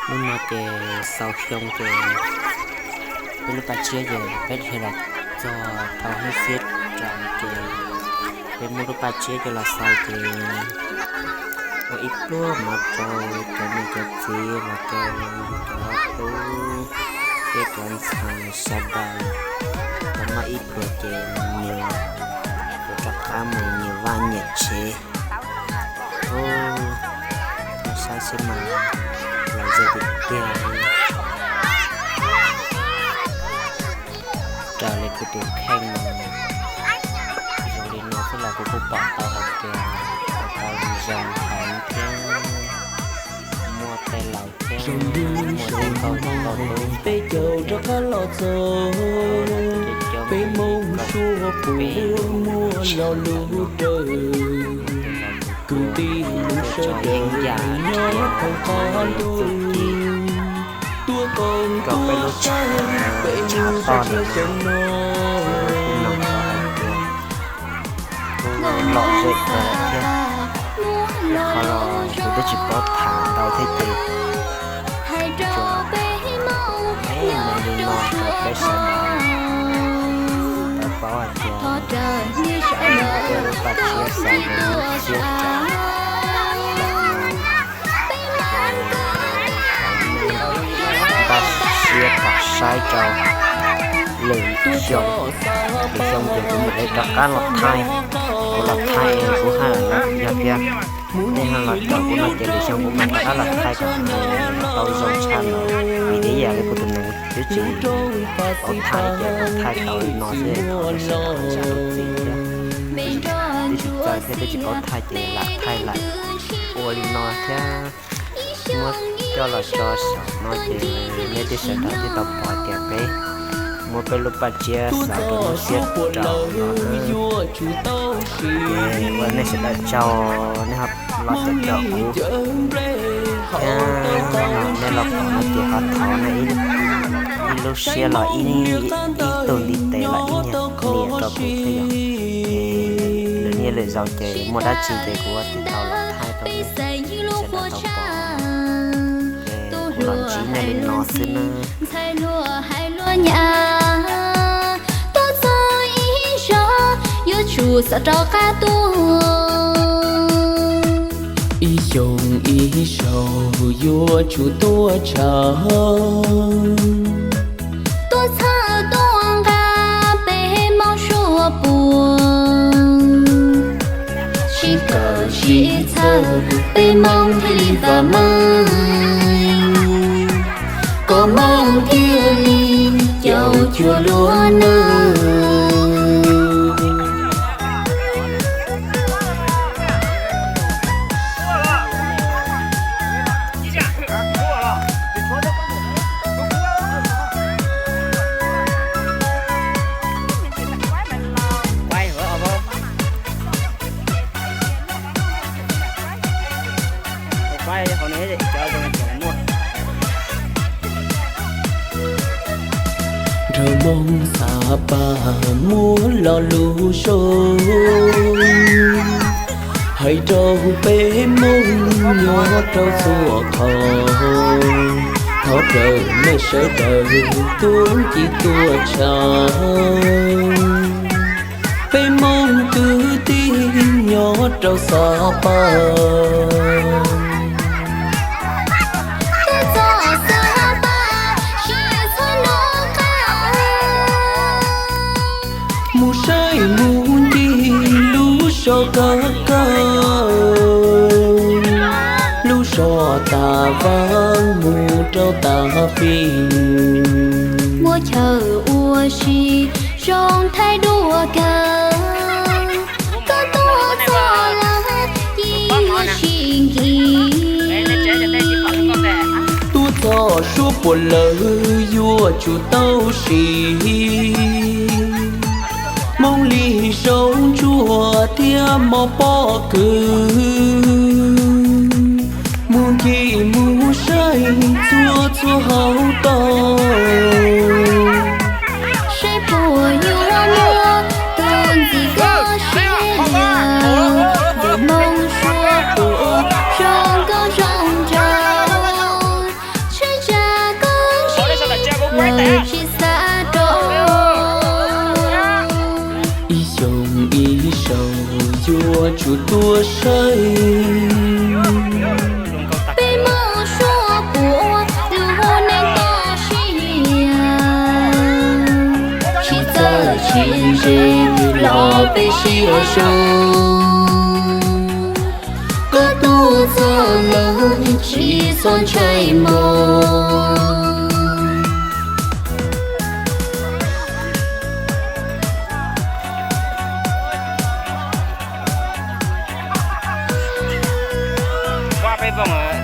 Hnub no ces xaus xyoo ces peb lub paj tsiab ces peb dhia los txog rau hnub xiab rau ces peb muab lub paj tsiab coj los xaus ces ua ib pluag mov rau cov niam cov txiv los rau cov tub thiab cov ntxhais sawv daws tau noj ib pluag ces nyias yuav rov qab mus nyias vaj nyias tsev. Ub, saib seb mas lom zem tiag tiag li. Raws li kuv tus kheej no, zoo li no xwb los kuv kuj pom tau hais tias tau zoo heev thiab muaj tej laus thiab muaj tej nkauj ntxhais tub peb caug rov qab los txog peb Hmoob suab puas muaj lo lus raws kwv tij Hmoob sawv daws nyob thoob qab ntuj ci tuaj koom tuaj saib peb Hmoob tshav toj xyoo no. Kuj lom zem kawg thiab, qhov los kuv twb tsis paub tham ntau thiab ces tsuas hais li no rau peb sawv daws tau paub hais tias peb lub paj tsiab xaus rau hnub xiab rau npaj siab kom saib rau lwm xyoo. Lwm xyoo ces kuv mam li rov qab los thaij, kuv los thaij kuv haj yog tias nej ho los caum kuv no ces lwm xyoo kuv mam rov qab los thaij kom tau zoo tshaj no. Vim tias yam li kuv tus nees twb tsis paub thaij ces kuv thaij tau li no xwb, thov nej sawv daws zam lub txim thiab. Twb tsis txawj thiab twb tsis paub thaij ces lam thaij lam ua li no thiab. Muab coj los tso saum no ces nej tej sawv daws thiaj tau pom tias peb muab peb lub paj tsiab xaus rau hnub xiab rau no. Ces ua nej sawv daws tsaug, nej ho los caum caum kuv thiab no, nej los pom no ces ho thov nej ib lub siab los ib tug ntiv tes los ib niag nias rau kuv thiab yom. Ces lwm niaj lwm zaus ces muaj dab tsi ces kuv thiaj tau los thaij rau nej sawv daws tau pom. Ces kuv los ntsib nej li no xwb nawb. Ntxhais hluas hais lus nyav, tuaj txog ib zaug yuav tsum xav rov qab tuaj. Ib xyoos ib zaug yuav tsum tuaj tshav, tuaj txhawb tuaj nqa peb Hmoob suab puas, sib kawm sib txhawb peb Hmoob thiaj li vam meej, kom Hmoob thiaj li caum cuag luag nawb. Nrog Hmoob Xa Paj muab lo lus zoo, hais rau peb Hmoob nyob rau txhua qhov, thov caw nej sawv daws tuaj ci tuaj tshav. Peb Hmoob kwv tij nyob rau Xa Paj, mus saib mus ncig lub zos kawg kawg, lub zos Tam Vaj mus rau Tam Fij, muaj chaw ua si zoo thaij dua kawg, koj tuaj txog lawm yeej muaj tsis nkim. Tuaj txog suab puas lawm yuav tsum tau siv, Hmoob li zoo ntsuag thiab mos pob kws, mus ncig mus saib txhua txhua hauv toj, saib puas yuav muaj tus ntxim koj siab, Hmoob suab puas zoo nkauj zoo nraug. Tuaj saib, peb muaj suab puas ua lub hauv neeg toj siab, tsis txawj tsis ntse los peb sib ua zoo. Koj tuaj txog lawm tsis txhob ntshai mog. Peb zoo,